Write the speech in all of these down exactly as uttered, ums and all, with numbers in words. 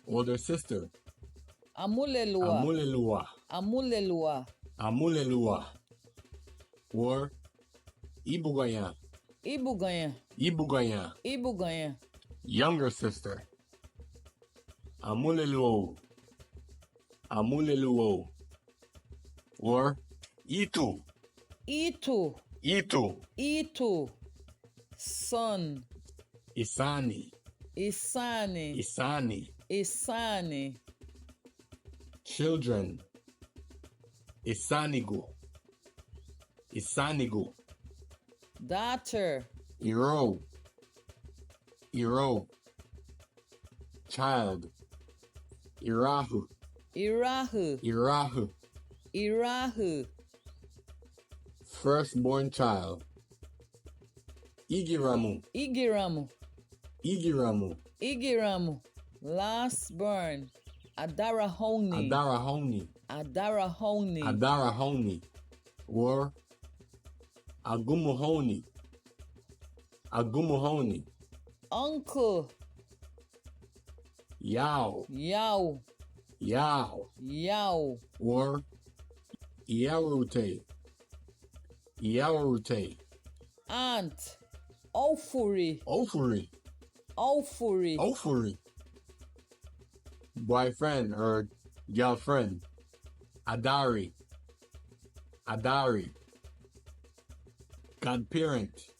Older sister. Amulelua. Amulelua. Amulelua. Amulelua. Or íbugaña. Íbugaña. Íbugaña. Íbugaña. Younger sister. Amuleluou. Amuleluou. Or itu. Itu. Itu. Itu. Son. Isaani. Isaani. Isaani. Isaani. Children. Isaanigu. Isaanigu. Daughter. Irou. Irou. Child. Irahü. Irahü. Irahü. Irahü. Firstborn child. Ígiramu. Ígiramu. Ígiramu. Ígiramu. Last born. Adarahouni. Adarahouni. Adarahouni. Adarahouni. Or agumuhouni. Agumuhouni. Uncle. Yau. Yau. Yau. Yau. Or iyaurutei. Iyaurutei. Aunt. Óufuri. Óufuri. Óufuri. Óufuri. Boyfriend or girlfriend. Adari. Adari. Godparent.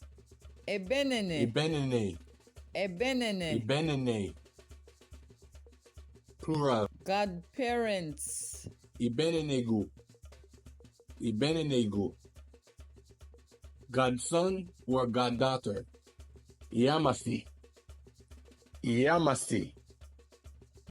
Ebenene. Ibenene. Ebenene. Ibenene. Plural. Godparents. Ibenenegu. Ibenenegu. Godson or goddaughter. Iyamasi. Iyamasi.